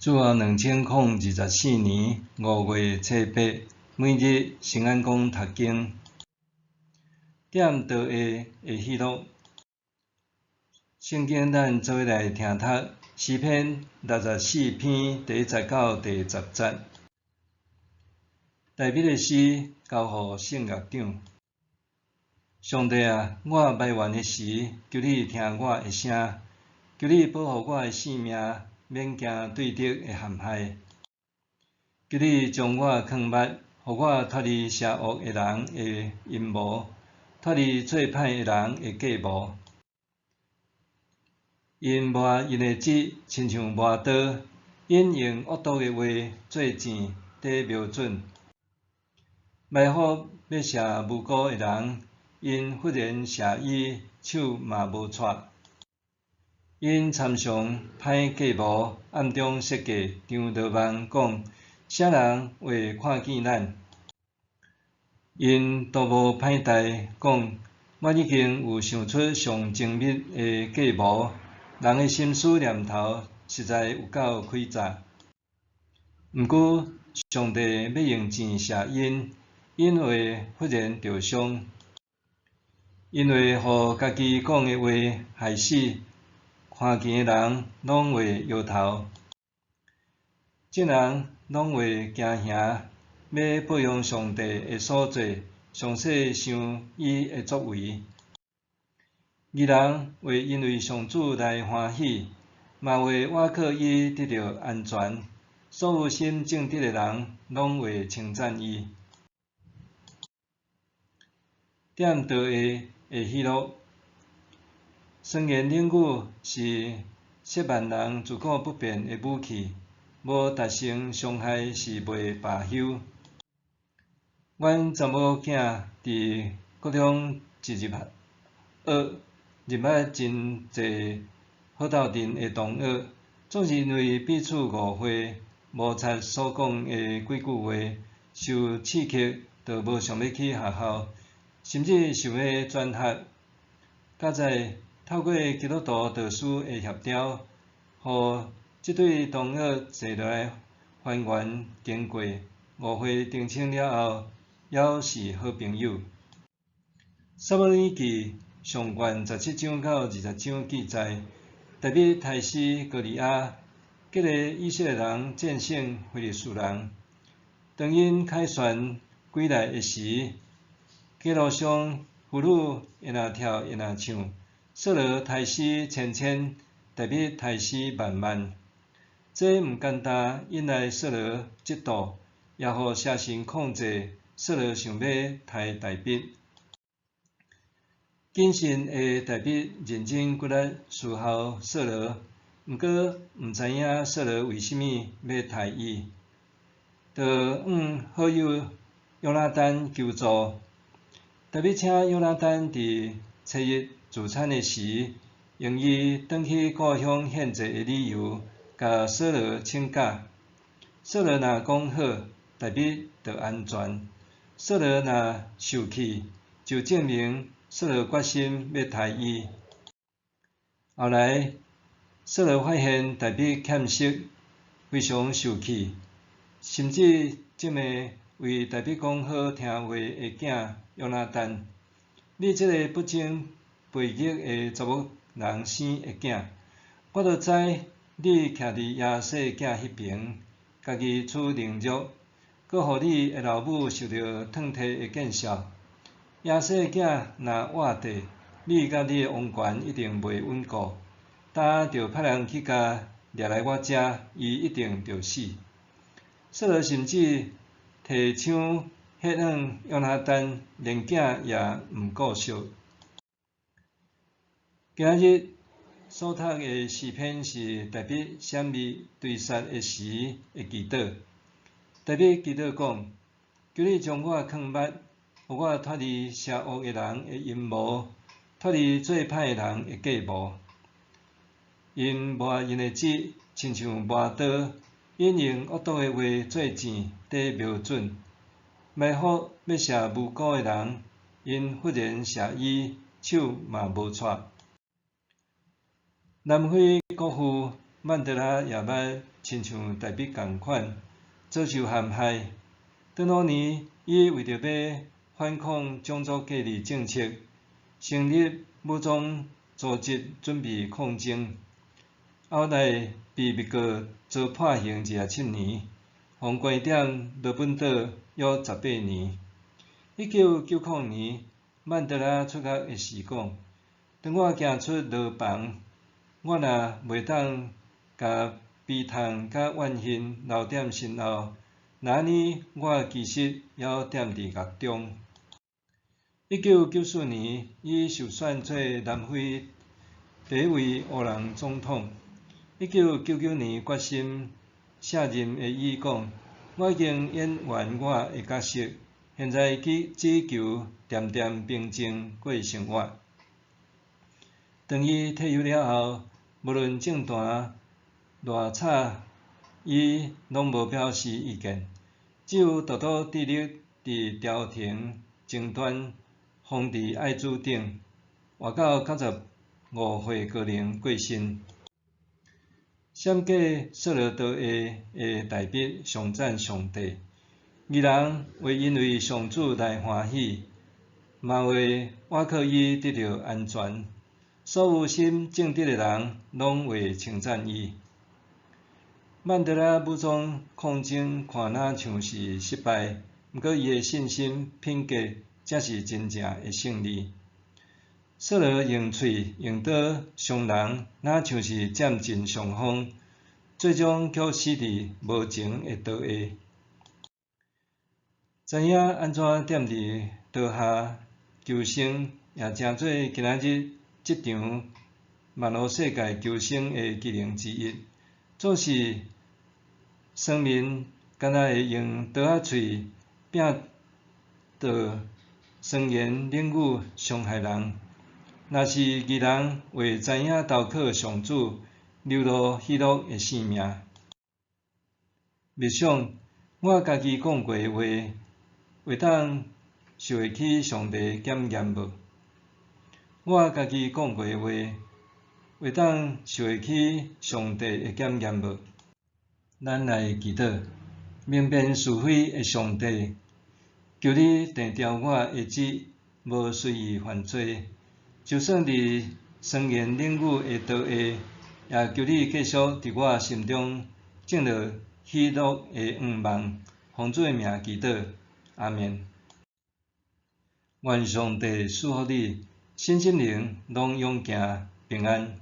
主後2024年5月初8，每日聖安講讀經，點道下的喜樂。聖經咱做伙來聽讀詩篇64篇第一節到第十節。大衛的詩交予聖樂長。上帝啊，我埋怨的時，求你聽我的聲，求你保護我的性命，免驚對敵的陷害。求你將我囥密，予我脫離邪惡的人的陰謀，脫離做歹的人的計謀。𪜶磨𪜶的舌，親像磨刀；𪜶用惡毒的話做箭，佇瞄準。埋伏欲射無辜的人，𪜶忽然射伊，手嘛無掣。𪜶參詳歹計謀，暗中設計，張羅網，講：啥人會看見咱？𪜶圖謀歹代，講：我已經有想出上精密的計謀。人的心思念頭實在有夠詭詐。毋過，上帝欲用箭射𪜶，𪜶會忽然著傷。𪜶會予家己講的話害死，看見的人攏會搖頭。眾人攏會驚嚇，欲報揚上帝的所做，詳細想伊的作為。義人會因為上主來歡喜，嘛會倚靠伊得著安全。所有心正直的人攏會稱讚伊。點道下的喜樂，酸言冷語是褻慢人自古不變的武器，無達成傷害是袂罷休。阮查某囝佇國中一入學，認捌真濟好鬥陣的同學，總是因為彼此誤會、摩擦所講的幾句話，受刺激，就無想欲去學校，甚至想欲轉學。佳哉透過基督徒導師的協調，予這對同學坐落來還原經過，誤會澄清了後，猶是好朋友。撒母耳記上卷17章到20章記載，大衛刣死歌利亞，激勵以色列人戰勝非利士人。當𪜶凱旋歸來的時，街路上婦女會若跳會若唱，掃羅刣死千千，大衛刣死萬萬。這毋簡單引來掃羅嫉妒，也予邪神控制掃羅想欲刣大衛。謹慎的大衛認真骨力侍候掃羅，毋過毋知影掃羅為啥物欲刣伊，就向好友約拿單求助。大衛請約拿單佇初一聚餐的時，用伊轉去故鄉獻祭的理由，共掃羅請假。掃羅若講好，大衛就安全；掃羅若受氣，就證明掃羅決心欲刣伊。後來，掃羅發現大衛儉食，非常受氣，甚至責罵為大衛講好聽話的囝約拿單：你這个不忠背逆的查某人生的囝，我都知你徛佇耶西囝彼爿，家己取凌辱，閣予你的老母受著褪䖙的見笑。耶西的囝若活著，你佮你的王權一定袂穩固。今就派人去共掠來我遮，伊一定著死。掃羅甚至提槍嚇唬約拿單，連囝也毋顧惜。今日所讀的詩篇是大衛閃避追殺的時的祈禱。大衛祈禱講：求你將我囥密，予我脫離邪惡的人的陰謀，脫離做歹的人的計謀。𪜶磨𪜶的舌，親像磨刀；𪜶用惡毒的話做箭，佇瞄準，埋伏欲射無辜的人，𪜶忽然射伊，手嘛無掣。南非國父曼德拉也捌親像大筆仝款，遭受陷害。當老年，伊為著欲反抗種族隔離政策，成立武裝組織準備抗爭。後來被密告遭判刑27年，予關踮羅本島約18年。1990年，曼德拉出獄的時講：當我行出牢房，我若袂當共悲痛佮怨恨留踮身後，那按呢我其實猶踮佇獄中。1994年，伊受選做南非第一位黑人總統。1999年決心卸任的伊講：我已經演完我的角色，現在只求恬恬平靜過生活。當伊退休了後，無論政壇偌吵，伊攏無表示意見，只有獨獨致力佇調停爭端、防治愛滋等，活到95歲高齡過身。閃過掃羅刀下的大衛頌讚上帝，義人會因為上主來歡喜，嘛會倚靠伊得著安全。所有心正直的人攏會稱讚伊。曼德拉武裝抗爭看若像是失敗，毋過伊的信心品格才是真正的勝利。掃羅用喙用刀傷人，若像是佔盡上風，最終卻死佇無情的刀下。知影按怎踮佇刀下求生，也成做今仔日這場網路世界求生的技能之一。總是酸民敢若會用刀仔喙摒刀酸言冷語傷害人。若是義人會知影投靠上主，流露喜樂的生命。默想，我家己講過的話，會當受會起上帝檢驗無？我家己講過的話，會當受會起上帝的檢驗無？咱來祈禱，明辨是非的上帝，求你定牢我的舌，無隨意犯罪。就算佇酸言冷語的刀下，也求你繼續佇我心中種落喜樂的願望。奉主的名祈禱，阿們。願上帝賜福你，身心靈攏勇健平安。